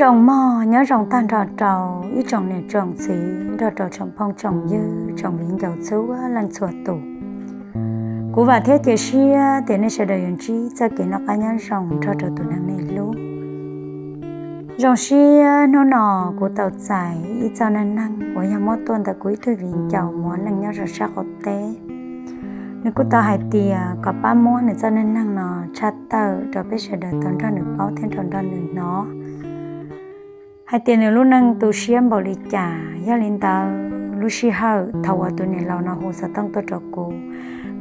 Tsoom mog, nyob zoo tag nrho rau ib tsoom niam tsoom txiv nrog rau tsoom phooj tsoom ywg tsoom viv ncaus txhua leej txhua tus. Kuv vam thiab cia siab tias nej sawv daws yuav ntsib txoj kev noj qab nyob zoo nrog rau tus neeg nej hlub. Zoo siab hnub no kuv tau txais ib txoj neej neeg uas yog muab tuaj ntawm kuv ib tug viv ncaus muam neej nyob rau sab qaum teb. Nws kuj tau hais tias kom pab muab nws txoj neej neeg no tshaj tawm rau peb sawv daws tau nrog nws paub thiab nrog nws hnov, hais tias nws lub neej tu siab npaum li cas. Yog li ntawd lub sij hawm thaum uas tus niam laus no hu xov tooj tuaj rau kuv,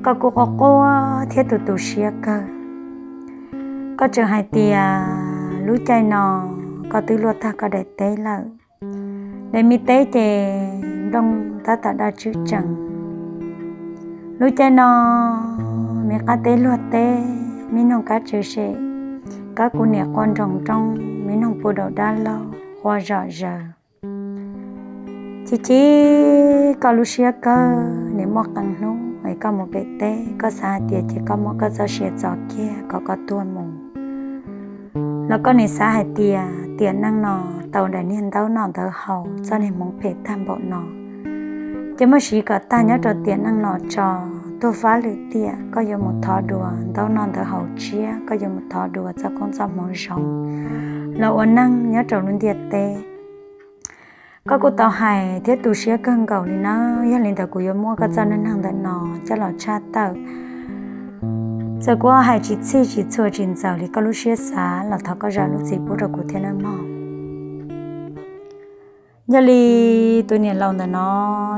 koj kuj quaj quaj thiab tu tu siab kawg. Koj tseem hais tias lub caij no koj twb luaj tag koj daim teb lawm. Daim me teb ces nplooj tab tom daj tswb tsees. Lub caij no me qab teb luag teb, me noog kab tsw sem, kab kuv niam quaj nroos nroos, me noog pua daum dab laug quaj zom zaws. Chim chim koj lub siab kawg, nim muaj qee hnub es koj mus pem teb, koj xav hais tias ces koj muab koj txoj sia txo kiag kom koj tuag mus. Los koj nim xav hais tias tiam neej no tau daim niag ntaub noj ntawv haus, txoj niag hmoov phem tag npaum no, ces muab siv kom tag nyob rau tiam neej no tso, tuag fab lwm tiam koj yuav mus thov dua ntaub noj ntawv haus tshiab, koj yuav mus thov dua txoj koob txoj hmoov zoo los ua neej nyob rau lub ntiaj teb. Koj kuj tau hais thiab tu siab kawg nkaus li nawb. Yog li ntawd kuv yuav muab koj txoj neej neeg ntawm no coj los tshaj tawm. Txawm kuv hais tsis txhij tsis txhua tsis ntxaws li koj lub siab xav los thov koj zam lub txim pub rau kuv thiab nawb mog. Yog li tus niam laus ntawm no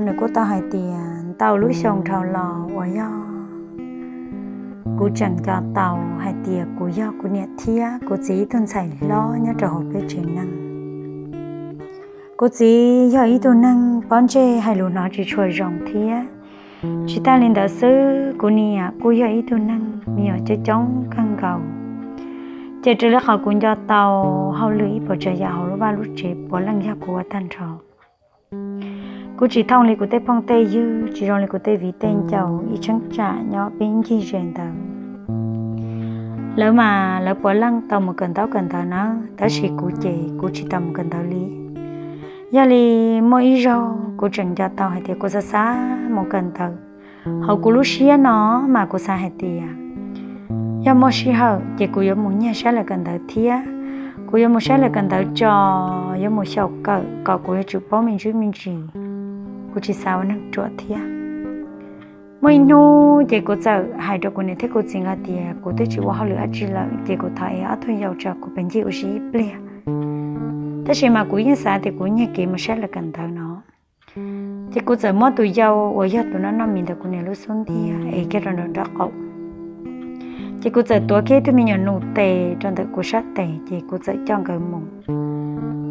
nws kuj tau hais tias ntau lub xyoo dhau los uas yog kuv tseem nco tau hais tias kuv yog kuv niam thiab kuv txiv ib tug ntxhais hlob nyob rau hauv peb tsev neeg. Kuv txiv yog ib tug neeg pob ntseg hais lus hnov tsis tshua zoo thiab. Tsis tas li ntawd xwb, kuv niam kuj yog ib tug neeg me nyuam coob coob kawg nkaus. Ces raws li qhov kuv nco tau, hauj lwm ib puas tsav yam hauv lub vaj lub tsev puav leej yog kuv ua tag nrho. Kuv tsis thooj li kuv tej phooj tej ywg, tsis zoo li kuv tej viv tej ncaus ib cheeb tsam nyob peb ncig ze ntawd. Lawv mas lawv puav leej tau mus kawm ntaub kawm ntawv nawb, tab sis kuv ces kuv tsis tau mus kawm ntawv li. Yog li muaj ib zaug kuv tseem nco tau hais tias kuv xav xav mus kawm ntawv. Hauv kuv lub siab no mas kuv xav hais tias yog muaj sij hawm ces kuv yuav mus nyiag sab lawv kawm ntawv thiab. Kuv yuav mus sab lawv kawm ntawv tso, yuav mus xyaum kawm kom kuv yuav tsum paub me ntsis me ntsis. Kuv tsis xav ua neeg ruam thiab. Muaj ib hnub ces kuv txawm hais rau kuv niam thiab kuv txiv nkawd tias kuv twb tsis ua hauj lwm dab tsi lawm, ces kuv thov es ob tug yau tso kuv pem ncig ua si ib pliag. Tab sis mas kuv yeej xav tias kuv nyiag kev mus saib lawv kawm ntawv no. Ces kuv txawm muab tus yau uas yog tus noj noj mis ntawm kuv niam lub xub ntiag es kiag rau nraum nraub qaum. Ces kuv txawm tuav kiag ib tug me nyuam nus tes rau ntawm kuv sab tes, ces kuv txawm coj nkawd mus.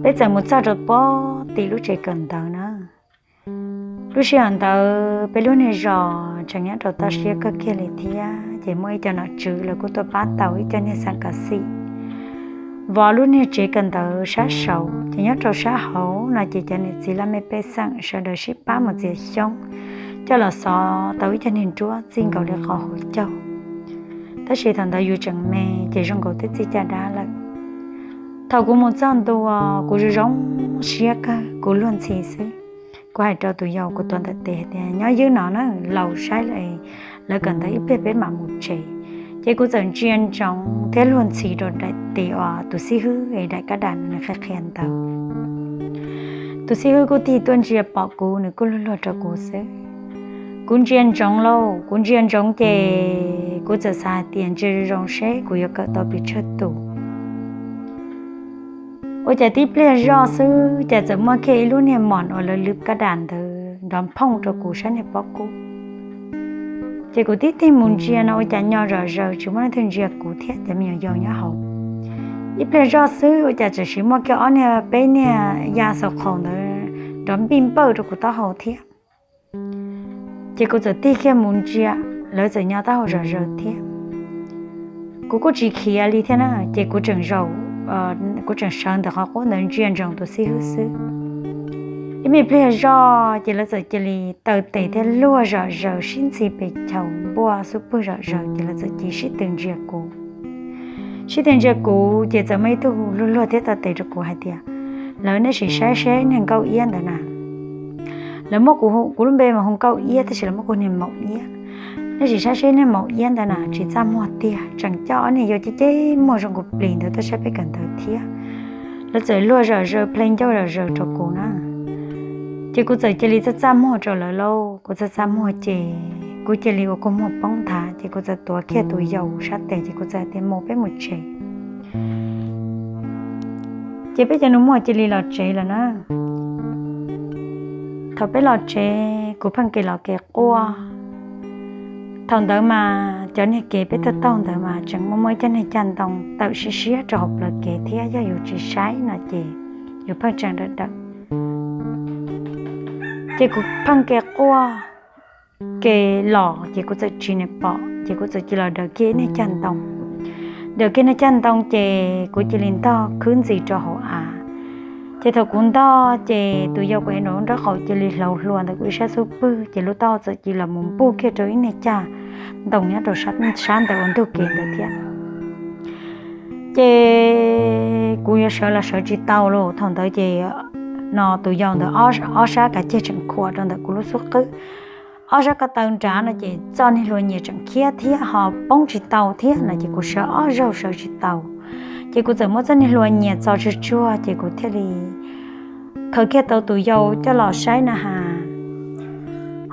Peb txawm mus txog rau pob tim lub tsev kawm ntawv na. Lub sij hawm ntawd peb lub niag zos tseem nyob rau toj siab kawg kiag li thiab, ces muaj ib co nom tswv lawv kuj tuaj pab tau ib co niag xeem kav xim vov lub niag tsev kawm ntawv sab saud. Ces nyob rau sab hauv no ces cov niam txiv laj mej pej xeem sawv daws sib pab mus txiav xyoob coj los xov tau ib co niag nruab txij nkaus li qhov hauv caug. Tab sis thaum ntawd yus tseem me ces zoo nkaus twb txij caj dab lawm. Thaum kuv mus txog ntua, kuv zoo zoo siab kawg, kuv luag ntxhi xwb. Kuv hais rau tus yau kuv tuav ntawm tes hais tias nyob ywb no na, laus saib lawv kawm ntawv ib pliag peb mam mus tsev. Ces kuv txawm ntsia ntsoov thiab luag ntxhi rau daim tes uas tus xib hwb es daim kab dam nws qhia qhia ntawd. Tus xib hwb kuj tig tuaj ntsia pom kuv, nws kuj luag luag rau kuv xwb. Kuv ntsia ntsoov lauj, kuv ntsia ntsoov ces kuv txawm xav hais tias ntsia zoo zoo seb kuv yuav kawm tau pes tsawg tus. Ua cas tib pliag zoj xwb cas txawm muaj kiag ib lub niag mom uas lawv lwv kab dam ntawd nrov nphooj rau kuv sab niag pob kub. Ces kuv tib tig mus ntsia no ua cas nyo zom zaws tsis muaj leej twg ntsia kuv thiab cov me nyuam yaus nyob hauv. Ib pliag zoj xwb ua cas txawm sis muaj kiag ob niag peb niag ya xaus qhaus ntawd nrov npij npawj rau kuv taub hau thiab. Ces kuv txawm tig kiag mus ntsia, lawv txawm nyo taub hau zom zaws thiab. Kuv kuj tsis khiav li thiab na, ces kuv tseem zaum, kuv tseem sawv ntawm qhov qub ntawd ntsia ntsoov tus xib hwb xwb. Ib me pliag zoj ces lawv txawm cia li taw tes thiab luag zom zaws sib ntxhi pes chaw npuaj xub pwg zom zaws ces lawv txawm cia sib tw ntsia kuv. sib tig ntsia kuv ces txawm muaj ib tug luag luag thiab tau tes rau kuv hais tias, lawv, nej sim saib seb niag Nkauj Iab ntawd na. Lawv muab kuv, kuv lub npe mas hu Nkauj Iab tab sis lawv muab kuv niag Maum Iab. Nej sim saib seb niag Maum Iab ntawd na tsis txaj muag tiag, tseem coj ob niag yau ceb ceb muag zoo nkaus plis ntawd tuaj saib peb kawm ntawv thiab. Lawv txawm luag zom zaws plhe ncauj zom zaws rau kuv na. Ces kuv txawm cia li txaj txaj muag rau lawv lauj, kuv txaj txaj muag ces kuv cia li ua kua muag poob nthav ces kuv txawm tuav kiag tus yau sab tes ces kuv txawm tias, mus, peb mus tsev. Ces peb cov nus muag cia li los tsev lawm na. Thaum peb los tsev kuv pheej kev los kev quaj. Thaum ntawd mas cov niag kev peb tuaj taug ntawd mas tseem muaj muaj ib cov niag cag ntoo tawm siab siab rau hauv plawv kev thiab, yog yus tsis saib no ces yus pheej tseem dawm dawm. Ces kuv pheej kev quaj, kev los ces kuv txawm tsis niam pom ces kuv txawm cia los daws kiag ib niag cag ntoo. Daws kiag niag cag ntoo ces kuv cia li ntog khwb ntxiv rau hauv av. Ces thaum kuv ntog ces tus yau kuv ev nraub qaum cia li hlauv hlua ntawm kuv ib sab xub pwg ces lub taub hau txawm cia li los mus npuj kiag rau ib niag cag ntoo nyob rau sab ntawd ua ntug kev ntawd thiab. Ces kuv yuav sawv los sawv tsis tau lauj. Thaum ntawd ces no tus yau ntawd ob sab kav ceg tseem khuam rau ntawm kuv lub xub qwb, ob sab ko taw nrad no ces txoj niag hlua nyias tseem khiab thiab ho poob tsis tau thiab no ces kuv sawv ob zaug sawv tsis tau. Ces kuv txawm muab txoj niag hlua nyias txo tsuag tsuag ces kuv thiaj li khaws kiag tau tus yau coj los saib na has.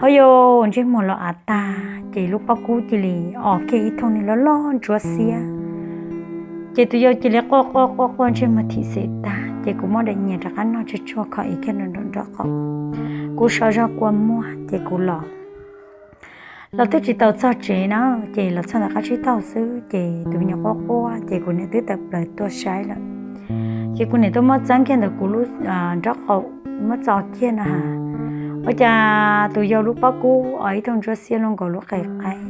Ho yau ntsej muag los av tag ces lub pob kub cia li os kiag ib thooj niag loj loj ntsuab xiab. Ces tus yau cia li quaj quaj quaj quaj ntsej muag thim xem tag ces kuv muab daim nyias rov qab noj tsuag tsuag kho kiag nraum nraub qaum. Kuv sawv zog kua muag ces kuv los. Los twb tsis tau txog tsev na, ces los txog ntawm qab tsib taug xwb ces tus me nyuam quaj quaj ces kuv niam twb tawm plaws tuaj saib lawm. Ces kuv niam tuaj muab txeeb kiag ntawm kuv lub nraub qaum, muab txo kiag no has, ua cas tus yau lub pob kub os ib thooj ntsuab xiab luaj nkaus lub qe qaib.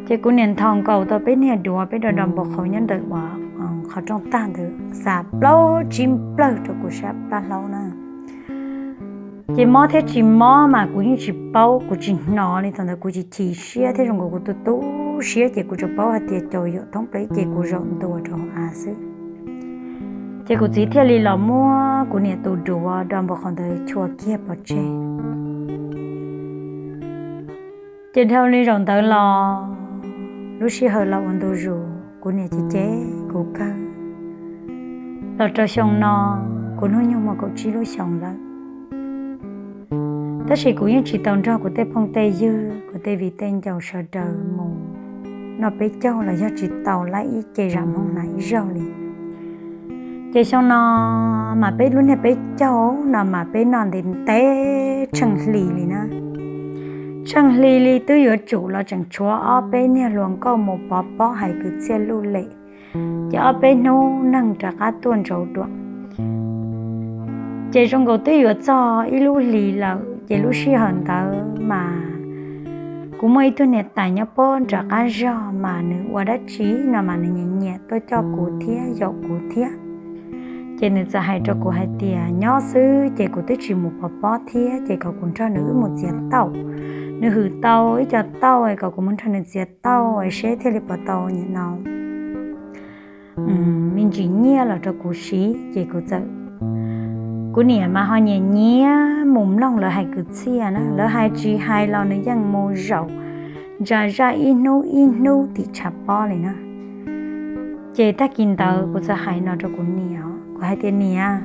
Ces kuv niam nthos nkaus tau peb niag duav peb do do npau qhauv nyob ntawm uas qhov rooj tag ntawd xa plaub tsib plawg rau kuv sab plab hlaub na. Ces mob thiab tsis mob mas kuv yeej tsis paub, kuv tsis hnov li. Thaum ntawd kuv chim chim siab thiab zoo nkaus kuv tu tu siab ces kuv tsuas paub hais tias caum yaum thoob plaws ces kuv zaum ntua rau hauv av xwb. Ces kuv txiv thiaj li los muab kuv niam tus duav do npau qhauv ntawd chua kiag pov tseg. Ces dhau li zaum ntawd los, lub sij hawm los ua ntu zus kuv niam cem cem kuv kawg. Los rau xyoo no, kuv hnub nyoog muaj kaum tsib lub xyoos lawm, tab sis kuv yeej tsis tau nrog kuv tej phooj tej ywg, kuv tej viv tej ncaus sawv daws mus noj peb caug los yog tsis tau lawm ib ce zam hmoo hnav ib zaug li. Ces xyoo no mas peb lub niag peb caug no mas peb noj ntev ntev tsheej hli li na. Tsheej hli li twb yuav tsum los tseem tshuav ob peb niag hluas nkauj mus pov pob hais kwv txhiaj luj lem, ces ob peb hnub neeg rov qab tuaj ntsauv dua. Ces zoo nkaus twb yuav txog ib lub hlis lawm, ces lub sij hawm ntawd mas kuv muaj ib tug niam tais nyob pob nram qab zog mas nws ua dab tsi no mas nws nyiam nyiam tuaj coj kuv thiab yaum kuv thiab. Ces nws txawm hais rau kuv hais tias nyob xwb ces kuv twb tsis mus pov pob thiab, ces kom kuv nrog nws wb mus txiav tauj. Nws hwm tau ib co tauj kom kuv mus nrog nws txiav tauj seb thiaj li puas tau nim no me ntsis nyiaj los rau kuv siv. Ces kuv txawm, kuv niam mas ho nyiam nyiam mus mloog lawv hais kwv txhiaj na, lawv hais tsis hais los nws yeej mus zaum ntsa zaj ib hnub ib hnub tim tshav pob li na. Ces tag kis ntawd kuv txawm hais no rau kuv niam, kuv hais tias niam,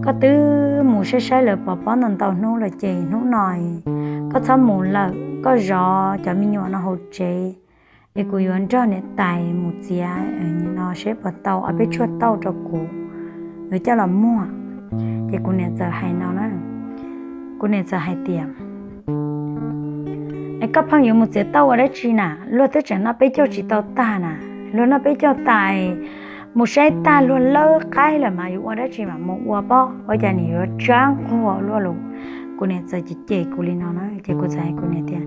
koj twb mus saib saib lawv pov pob ntau ntau hnub lawm ces hnub no koj txhob mus lawm, koj zov cov me nyuam no hauv tsev, es kuv yuav nrog niam tais mus txiav no seb puas tau ob peb tshuaj tauj rau kuv, yuav coj los muag. Ces kuv niam txawm hais no na, kuv niam txawm hais tias, es koj pheej yuav mus txiav tauj ua dab tsi na? Luag twb tseem noj peb caug tsis tau tag na, luag noj peb caug tas, mus saib tag luag lawb qaib lawm mas yuav ua dab tsi mas mus ua pob, ua cas nim yuav tsab nquag luaj los? Kuv niam txawm cem cem kuv li no na, ces kuv txawm hais kuv niam tias,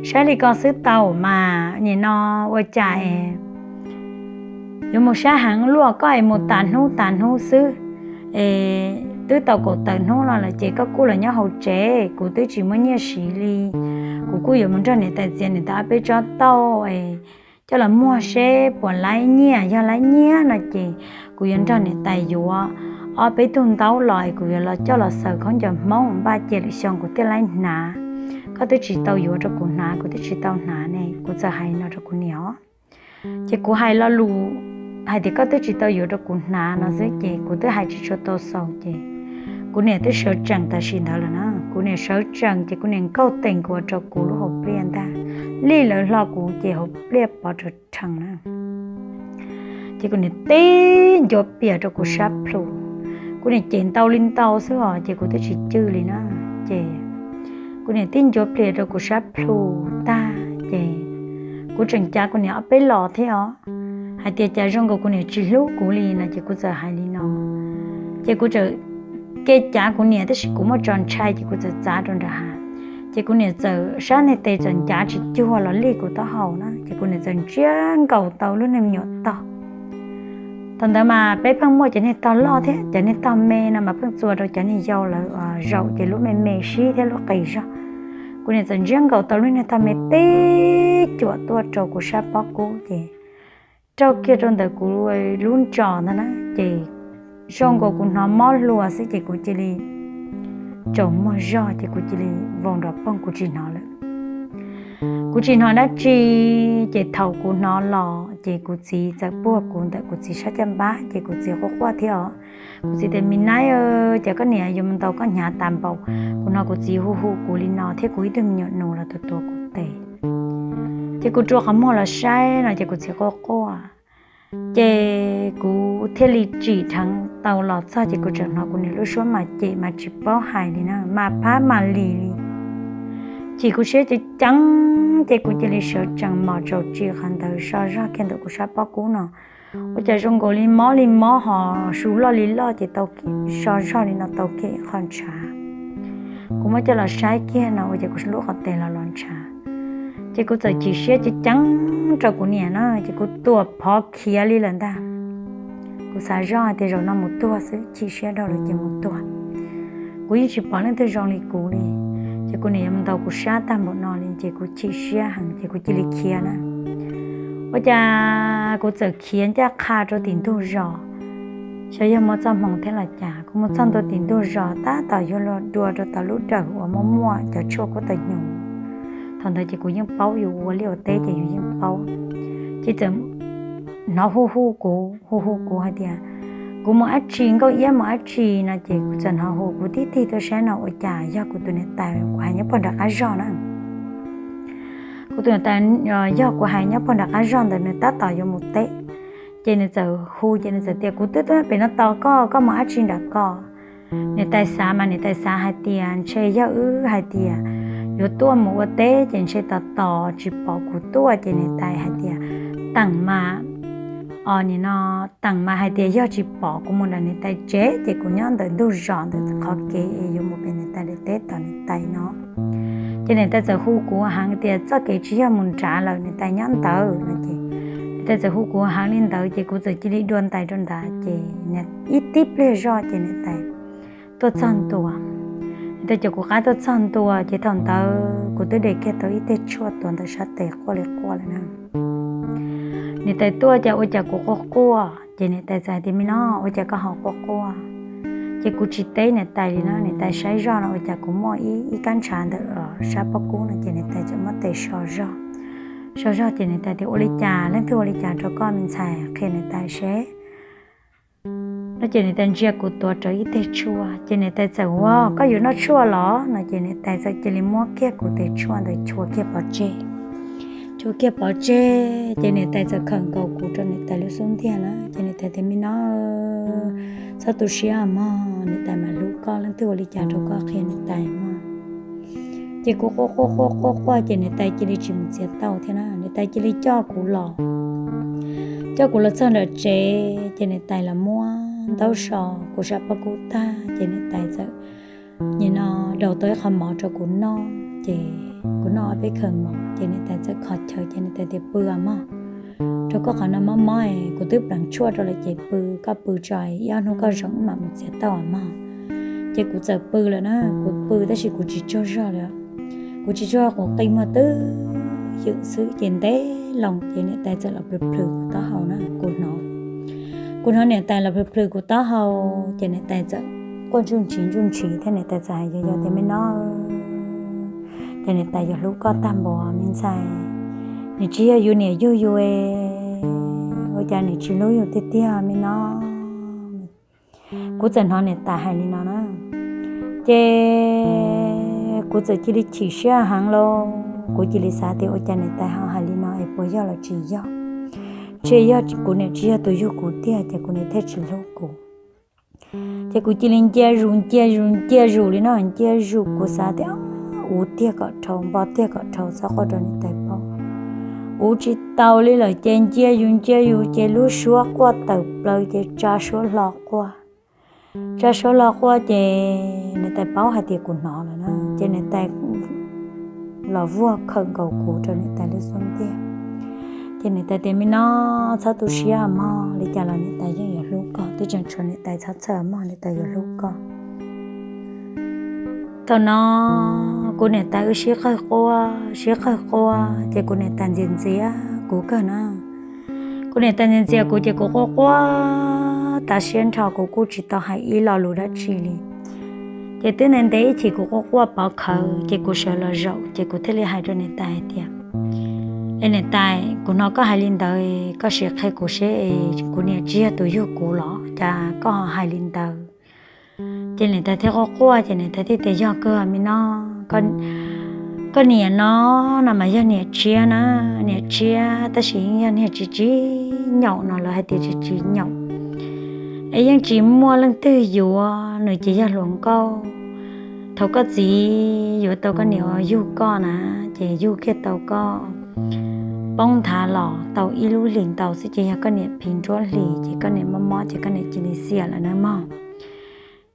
saib li ko xwb tau mas, nim no ua cas es yuav mus sab heev luaj, koj es mus tas hnub tas hnub xwb, es twb tau kaum tawm hnub no lawm ces koj kuj los nyob hauv tsev, kuv twb tsis muaj nyiaj siv li, kuv kuj yuav mus nrog niam tais txiav niam tais ob peb tsob tauj es coj los muag seb puas laib nyiaj, yog laib nyiaj no ces kuv yuav nrog niam tais yuav ob peb tug ntaub los es kuv yuav los coj los xaws khaub ncaws Hmoob npaj cia lwm xyoo kuv thiaj laib hnav. Koj twb tsis tau yuav rau kuv hnav, kuv twb tsis tau hnav ne, kuv txawm hais no rau kuv niam os. Ces kuv hais lo lus hais tias koj twb tsis tau yuav rau kuv hnav no xwb ces kuv twb hais tsis tshua tau xaus ces kuv niam twb sawv tsees tam sim ntawd lawm na. Kuv niam sawv tsees ces kuv niam nkaug tes nkaus rau kuv lub hauv pliaj ntag, li lawv hlo kuv ces hauv pliaj pov rau rhees na. Ces kuv niam tib ncuav pliag rau kuv sab plhu, kuv niam cem ntau li ntau xwb os ces kuv twb tsis cwj li na. Ces kuv niam tib ncuav pliag rau kuv sab plhu tag ces kuv tseem cav kuv niam ob peb los thiab os, hais tias cas zoo nkaus kuv niam tsis hlub kuv li no ces kuv txawm hais li no. Ces kuv txawm ke cav kuv niam tab sis kuv muaj tso ntshai ces kuv txawm txav rau nram hav. Ces kuv niam txawm sab niag tes txawm ncav tsis cuag los lig kuv taub hau na ces kuv niam txawm ntsiab nkaus tau lub niag me nyuam tog. Thaum ntawd mas peb pheej muaj cov niag tog loj thiab cov niag tog me no mas pheej txua rau cov niag yau lawv zaum ces lub me me sib thiab lub qis zog. Kuv niam txawm ntsiab nkaus tau lub niag tog me tib cuam tuaj rau kuv sab pob kub ces raug kiag rau ntawm kuv lub ntsos ntag na ces zoo nkaus kuv hnov mob hlua xwb ces kuv cia li tsaus muag zog ces kuv cia li vau nrov poog kuv tsis hnov lawm. Kuv tsis hnov dab tsi ces thaum kuv hnov los ces kuv txiv txawm puag kuv ntawm kuv txiv sab caj npab ces kuv txiv quaj quaj thiab os. Kuv txiv tias, Me nab, cas koj niam yuav mus ntaus koj hnyav tas npaum? Kuv hnov kuv txiv hu hu kuv li no thiab kuv ib tug me nyuam nus los tuav tuav kuv tes. Ces kuv rua qhov muag los saib no ces kuv txiv quaj quaj. Ces kuv thiaj li tsim dheev tau los txog ces kuv tseem hnov kuv niam lub suab mas cem mas tsis paub hais li na, mas phab mas lis li. Chim kuv siab ceev ceev ces kuv cia li sawv tsees mos tsaus tsis qhov ntawd so zog kiag ntawm kuv sab pob kub no. Ua cas zoo nkaus li mob li mob ho su loj li loj ces tau so zog li no tau kiag ib qho ntshav. Kuv muab coj los saib kiag no ua cas kuv lub qhov tes los los ntshav. Ces kuv txawm chim siab ceev ceev rau kuv niam na ces kuv tuam phov khiav li lawm ntag. Kuv xav zoj hais tias zaum no mus tuag xwb, chim siab dhau lawm ces mus tuag. Kuv yeej tsis pom leej twg zoo li kuv li. Ces kuv niam yuav mus ntaus kuv sab tag npaum no li ces kuv chim siab heev ces kuv cia li khiav na. Ua cas kuv txawm khiav ncaj qha rau tim ntug zos. Xyov yog muaj txoj hmoo thiab los cas kuv mus txog ntua tim ntug zos tab tom yuav luag dua rau tom lub dawm uas muaj muaj cov tshuaj kub tawg hnyuv. Thaum ntawd ces kuv yeej paub, yus ua liaj ua teb ces yus yeej paub. Ces txawm hnov hu hu kuv, hu hu kuv hais tias kuv mus dab tsi, Nkauj Iab mus dab tsi no ces kuv txawm hnov hu kuv tib tig tuaj saib no ua cas yog kuv tus niam tais kuv hais nyob puag nram qab zog na. Kuv tus niam tais yog kuv hais nyob puag nram qab zog ntawd nws tab tom yuav mus teb. Ces nws txawm hu ces nws txawm tias, Kuv twb tuaj pem no tos koj, koj mus dab tsi nram ko? Niam tais xav mas niam tais xav hais tias ntshe yog wb hais tias yuav tuaj mus ua teb ces ntshe tos tos tsis pom kuv tuaj ces niam tais hais tias teem mas, o nim no teem mas hais tias yog tsis pom kuv mus nram niam tais tsev ces kuv nyob ntawm ntug zos ntawm qhov kev es yuav mus pem niam tais daim teb tos niam tais no. Ces niam tais txawm hu kuv heev tias txoj kev tsis yog mus nrad lawm, niam tais nyob ntawd no ces niam tais txawm hu kuv heev li ntawd ces kuv txawm cia li dua ntais rau nrad ces ib tib pliag zoj ces niam tais tuaj txog ntua. Niam tais caum kuv qab tuaj txog ntua ces thaum ntawd kuv twb de kiag tau ib teg tshuaj tuav ntawm sab tes quaj li quaj lawm na. Niam tais tuaj ces ua cas kuv quaj quaj ces niam tais txawm hais tias, Me no, ua cas koj ho quaj quaj? Ces kuv tsis teb niam tais li na, niam tais saib zoj no ua cas kuv muaj ib kab ntshav ntawm sab pob kub no ces niam tais txawm muab tes so zog. So zog ces niam tais tias, Ua li cas, leej twg ua li cas rau koj me ntxhais, qhia niam tais seb. No ces niam tais ntsia kuv tuav rawv ib teg tshuaj ces niam tais txawm, Ua, koj yuav noj tshuaj los? No ces niam tais txawm cia li muab kiag kuv tes tshuaj ntawd chua kiag pov tseg. Chua kiag pov tseg ces niam tais txawm khawm nkaus kuv rau niam tais lub xub ntiag na ces niam tais tias, Me no, txhob tu siab mog, niam tais mam hlub koj, leej twg ua li cas rau koj qhia niam tais mog. Ces kuv quaj quaj quaj quaj quaj ces niam tais cia li tsis mus txiav tau thiab na, niam tais cia li coj kuv los. Coj kuv los txog nram tsev ces niam tais los muab ntaub so kuv sab pob kub tag ces niam tais txawm nim no daus tau ib qho mov rau kuv noj ces kuv noj ob peb khaws mov ces niam tais txawm kho chaw ces niam tais tias, Pw os mog, rau koj qhov no mob mob, kuv twb pleev tshuaj rau lawm ces pw, koj pw tso, ib ob hnub koj zoo wb mam mus txiav tau os mog. Ces kuv txawm pw lawm na, kuv pw tab sis kuv tsis tsaug zog li. Kuv tsis tsaug zog, kuv qi muag twb ywm xwb ces ntev loo ces niam tais txawm los plhws plhws kuv taub hau na, kuv hnov, kuv hnov niam tais los plhws plhws kuv taub hau, ces niam tais txawm quaj ntsuj ntsiv ntsuj ntsiv thiab niam tais txawm hais yog yog tias me no, ces niam tais yuav hlub koj tag npaum me ntxhais, nws tsis yog yus niam yug yus, ua cas nws tsis hlub yus tiag tiag me no. Kuv txawm hnov niam tais hais li no na, ces kuv txawm cia li chim siab heev lauj. Kuv cia li xav tias ua cas niam tais ho hais li no es puas yog los tsis yog, ntshe yog kuv niam tsis yog tus yug kuv tiag ces kuv niam thiaj tsis hlub kuv. Ces kuv cia li ncia zus ncia zus ncia zus li no, ncia zus kuv xav tias uv tiag kom dhau, npo tiag kom dhau, txhob quaj rau niam tais paub. Uv tsis tau li lawm ces ncia zus ncia zus ces lub suab quaj tawm plaws ces tsa suab hlo quaj. Tsa suab hlo quaj ces niam tais paub hais tias kuv hnov lawm na, ces niam tais los vuag khawm nkaus kuv rau niam tais lub xub ntiag. Ces niam tais tias me no, txhob tu siab mog, li cas los niam tais yeej yuav hlub koj, twb tseem tshuav niam tais txhob txhawj mog, niam tais yuav hlub koj. Thaum no kuv niam tais wb sib qawg quaj sib qawg quaj ces kuv niam tais ntxias ntxias kuv kawg na. Kuv niam tais ntxias ntxias kuv ces kuv quaj quaj tas siab nrho, kuv kuj tsis tau hais ib lo lus dab tsi li. Ces twb ntev ntev ib chim kuv quaj quaj pov khawv ces kuv sawv los zaum ces kuv thiaj li hais rau niam tais hais tias, es niam tais, kuv hnov koj hais li ntawd, koj sim qhia kuv seb es kuv niam tsis yog tus yug kuv los cas koj ho hais li ntawd? Ces niam tais thiaj quaj quaj ces niam tais thiaj tias yog kawg me no, koj niam no, no mas yog niam tshiab na, niam tshiab tab sis yeej yog niag tsis tsis nyaum no, lawv hais tias tsis tsis nyaum, es yeej tsis muaj leej twg yuav, nws ces yog hluas nkauj. Thaum koj txiv yuav tau koj niam uas yug koj na, ces yug kiag tau koj poob nthav los tau ib lub hlis ntau xwb ces yog koj niam phiv nruab hlis ces koj niam mob mob ces koj niam cia li xiam lawm nawb mog.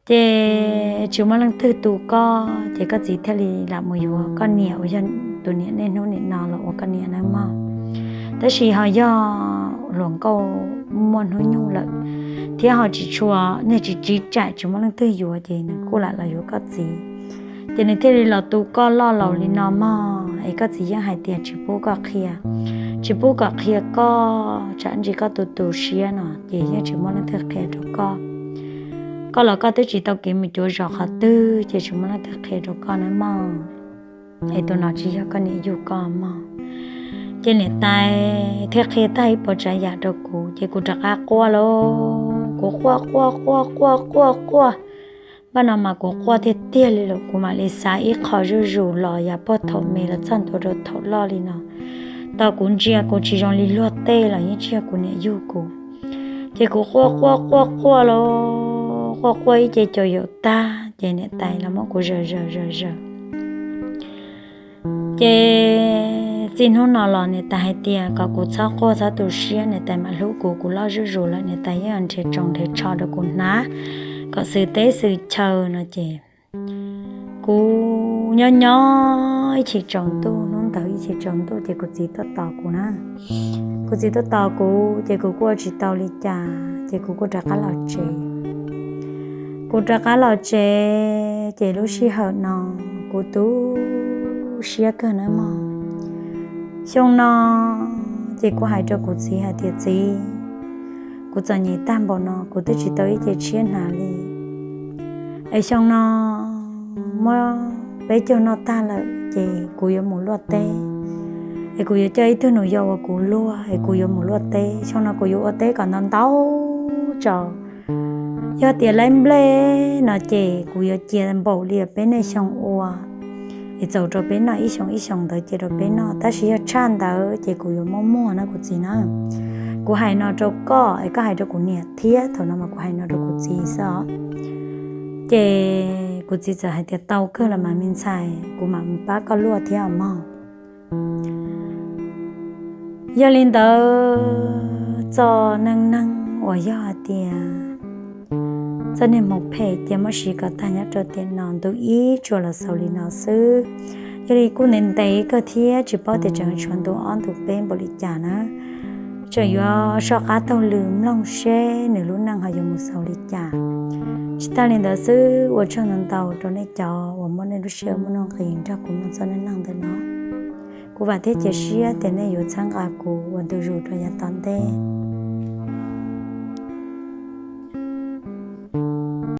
Ces tsis muaj leej twg tu koj ces koj txiv thiaj li lam mus yuav koj niam uas yog tus niam niaj hnub nim no los ua koj niam nawb mog. Tab sis ho yog hluas nkauj muaj hnub nyoog lawm thiab ho tsis tshua, niag tsis tsis tsam tsis muaj leej twg yuav ces nws kuj lam los yuav koj txiv. Ces nws thiaj li los tu koj loj laus li no mog, es koj txiv yeej hais tias tsis pub koj qhia, tsis pub kom qhia koj tsam ntsis koj tu tu siab no ces yeej tsis muaj leej twg qhia rau koj. Koj los koj twb tsis tau kev mus cuav zos qhov twg ces tsis muaj leej twg qhia rau koj nawb mog. Es tus no tsis yog koj niam yug koj mog. Ces niam tais thiaj qhia tag ib puas tsav yam rau kuv ces kuv rov qab quaj lauj, kuv quaj quaj quaj quaj quaj quaj. Npaj no mas kuv quaj tiag tiag li lawm, kuv mam li xav ib qho zuj zus los yav puag thaum me los txog ntua rau thaum loj li no. Tau kuv ntsia kuv tsis zoo li luag tej los yeej tsis yog kuv niam yug kuv. Ces kuv quaj quaj quaj quaj lauj, quaj quaj ib ce caum yaum tag ces niam tais los muab kuv zaws zaws zaws zaws. Ces txij hnub no los niam tais hais tias kom kuv txhob quaj txhob tu siab, niam tais mam hlub kuv, kuv loj zuj zus lawm niam tais yeej nrhiav tsoos nrhiav tsho rau kuv hnav kom xwm teb xwm chaw no ces kuv nyob nyob ib chim tsaus ntuj, hnub ntawd ib chim tsaus ntuj ces kuv txiv tuaj tos kuv na. Kuv txiv tuaj tos kuv ces kuv kuj ua tsis tau li cas ces kuv kuj rov qab los tsev. Kuv rov qab los tsev ces lub sij hawm no kuv tu siab kawg nawb mog. Xyoo no ces kuv hais rau kuv txiv hais tias txiv, kuv txom nyem tag npaum no kuv twb tsis tau ib ce tshiab hnav li. Es xyoo no muab peb caug noj tag lawm ces kuv yuav mus luaj teb, es kuv yuav coj ib tug nus yau uas kuv luag es kuv yuav mus luaj teb. Xyoo no kuv yuav ua teb kom ntau ntau tso. Yog tias laib nplej no ces kuv yuav cia npaum li peb niaj xyoo ua, es txaus rau peb noj ib xyoo ib xyoo ntawd cia rau peb noj, tab sis yog tshaj ntawd ces kuv yuav muab muag na kuv txiv na. Kuv hais no rau koj es koj hais rau kuv niam thiab, thaum no mas kuv hais no rau kuv txiv xwb os. Ces kuv txiv txawm hais tias tau kawg los mas me ntxhais, kuv mam mus pab koj luaj thiab os mog. Yog li ntawd txoj neej neeg uas yog hais tias txoj niag hmoov phem cia muab siv kom tag nyob rau tiam no ntu ib tsuas los xaus li no xwb. Yog li kuj ntev ntev kawg thiab tsis paub tias tseem tshuav ntu ob ntu peb npaum li cas na. Tseem yuav soj qab taug lw mloog seb nws lub neej ho yuav mus xaus li cas. Tsis tag li ntawd xwb, ua tsaug ntau ntau rau nej cov uas muab nej lub sij hawm muaj nuj nqis nrog kuv mloog txoj neej neeg ntawm no. Kuv vam thiab cia siab tias nej yuav txhawb nqa kuv ua ntu zus rau yav tom ntej.